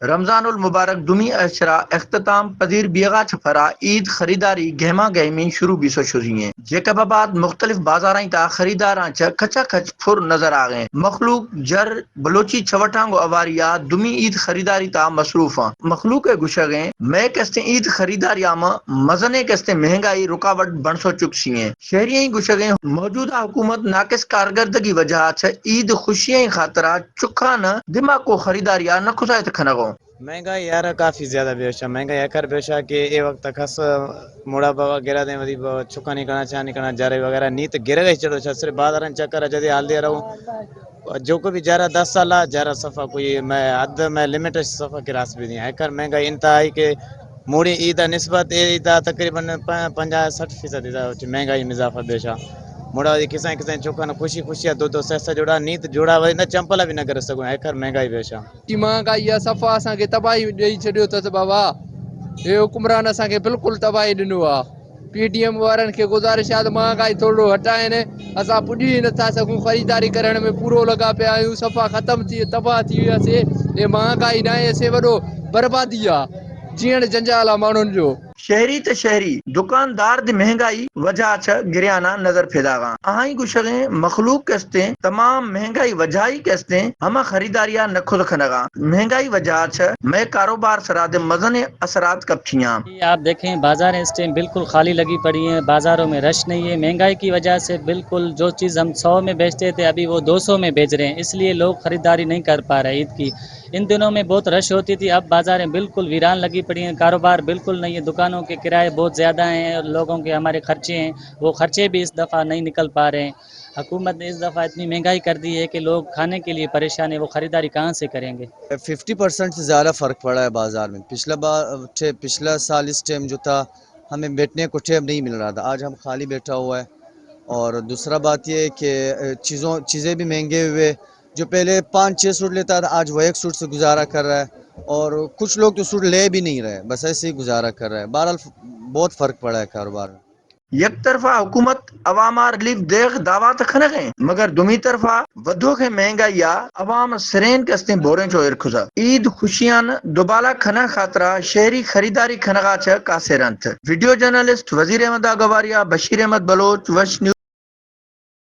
رمضان المبارک دومی عشرہ اختتام پذیر بیغا چہ پھرا عید خریداری گہما گہمی شروع بیسو شزی ہیں۔ جیکب آباد مختلف بازارائیں تا خریداراں چہ کچا کچ پھر نظر آغیں۔ مخلوق جر بلوچی چوٹانگو اواریا دومی عید خریداری تا مصروف آں۔ مخلوق گشگیں مئے کستیں عید خریداریا ما مزنے کستیں مہنگائی رکاوٹ بنسو چکسی ہیں۔ شہریاں گشگیں موجودہ حکومت ناقص کارگردگی وجہ چہ عید خوشیاں خاطرہ چکان دماکو خریداریا نہ کسایت کھنگو۔ مہنگائی یارا کافی زیادہ بیوشا، مہنگائی اکر بیوشا کہ اے وقت کس مڑا بابا گرا دیں ودی بابا چکانی کنا چانی کنا جارے وغیرہ نیت گرگا ہی چڑو شا۔ صرف بازارن چکر جدی حال دے رہو۔ جو کو بھی جارا دس سال آ، جارا صفا کوئی میں حد میں لمٹ صفا کراس بھی نہیں۔ اکر مہنگائی انتہائی کہ موڑی عید نسبت اے عید تقریباً پ-، پنجاہ سٹھ فیصد ادا مہنگائی میں اضافہ بیشا۔ مڑا کسان کسان چکان خوشی خوشی دو دو سہ سہ جوڑا نیت جوڑا ودی نہ چمپلا بھی نہ کر سکو۔ اکر مہنگائی بیشا۔ ای مہانگائی ء صفا اسان کي تباهي ڏيئي ڇڏيو اٿس بابا. هي حڪمران اسان کي بلڪل تباهي ڏنو آ. پي ڊي ايم وارن کي گذارش آ ته مهانگائي ٿورڙو هٽائين. اسان پڄي ئي نٿا سگهون، خريداري ڪرڻ ۾ پورو لڳا پيا آهيون، صفا ختم ٿي تباهه ٿي وياسي. هي مهانگائي ناهي، اسي وڏو بربادي آ، جيئڻ جنجال آ ماڻهن جو. شهري ته شهري، دڪاندار دي مهنگائي وجه چه گريانا نظر ڦيداغان. اهائي گشغين مخلوق ڪستين تمام مهنگائي وجهائي ڪستين، همه خريداريا نکد کنغان. مهنگائي وجه چه مئي ڪاروبار سرا دي مزنين اثرات ڪپ ٿيان. آپ دیکھیں، بازاریں اس ٹائم بالکل خالی لگی پڑی ہیں، بازاروں میں رش نہیں ہے۔ مہنگائی کی وجہ سے بالکل جو چیز ہم سو میں بیچتے تھے، ابھی وہ دو سو میں بیچ رہے ہیں، اس لیے لوگ خریداری نہیں کر پا رہے عید کی۔ ان دنوں میں بہت رش ہوتی تھی، اب بازاریں بالکل ویران لگی پڑی ہیں، کاروبار بالکل نہیں ہے، دکانوں کے کرائے بہت زیادہ ہیں اور لوگوں کے ہمارے خرچے ہیں، وہ خرچے بھی اس دفعہ نہیں نکل پا رہے ہیں۔ حکومت نے اس دفعہ اتنی مہنگائی کر دی ہے کہ لوگ کھانے کے لیے پریشان ہیں، وہ خریداری کہاں سے کریں گے؟ ففٹی پرسینٹ سے زیادہ فرق پڑا ہے بازار میں۔ پچھلا بار، پچھلا سال اس ٹائم جو تھا، ہمیں بیٹھنے کو ٹائم نہیں مل رہا تھا، آج ہم خالی بیٹھا ہوا ہے۔ اور دوسرا بات یہ ہے کہ چیزوں چیزیں بھی مہنگے ہوئے۔ جو پہلے پانچ چھ سوٹ لیتا تھا، آج وہ ایک سوٹ سے گزارا کر رہا ہے، اور کچھ لوگ تو سوٹ لے بھی نہیں رہے، بس ایسے ہی گزارا کر رہے ہیں۔ بہرحال، بہت فرق پڑا ہے کاروبار میں۔ یک طرفا حکومت عواما ریلیف دیغ دعویٰ تہ کنغیں، مگر دومی طرفا ودوکیں مہنگائیا عوام سرین کستیں بوریں چو ایر کھزا۔ عید خوشیان دوبالا کھنن خاطرا شہری خریداری کھنغا چہ قاصر انت۔ ویڈیو جرنلسٹ وزیر احمد آگواریا، بشیر احمد بلوچ، وش نیوز۔